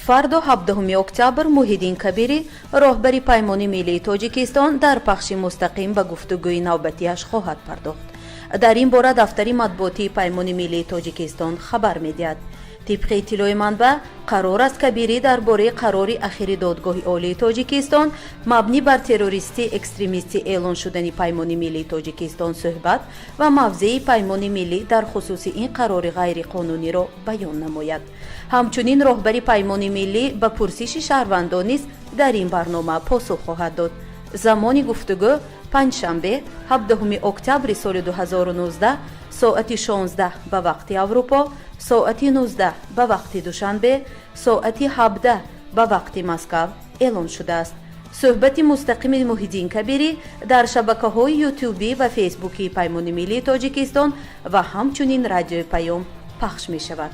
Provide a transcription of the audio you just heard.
Фардо, 17 октябр, Муҳиддин Кабирӣ, роҳбари Паймони миллии Тоҷикистон, дар пахши мустақим ба гуфтугӯи навбатиаш хоҳад пардохт. Дар ин бора дафтари матбуотии Паймони миллии Тоҷикистон хабар медиҳад. Тибқи иттилои манбаъ, қарор аст, Кабирӣ дар бораи қарори ахири Додгоҳи Олии Тоҷикистон мабнӣ бар террористӣ экстремистӣ эълон шудани Паймони миллии Тоҷикистон суҳбат ва мавзеи Паймони миллӣ дар хусуси ин қарори ғайриқонуниро баён намояд. Ҳамчунин роҳбари Паймони миллӣ ба пурсиши шаҳрвандон низ дар ин барнома посух хоҳад дод. Замони гуфтугӯ панҷшанбе, 17 октябри соли 2019, соати 16 ба вақти Аврупо, соати 19 ба вақти Душанбе, соати 17 ба вақти Москав эълон шудааст. Суҳбати мустақими Муҳиддин Кабирӣ дар шабакаҳои Ютубӣ ва Фейсбукии Паймони миллии Тоҷикистон ва ҳамчунин Радиои Паём пахш мешавад.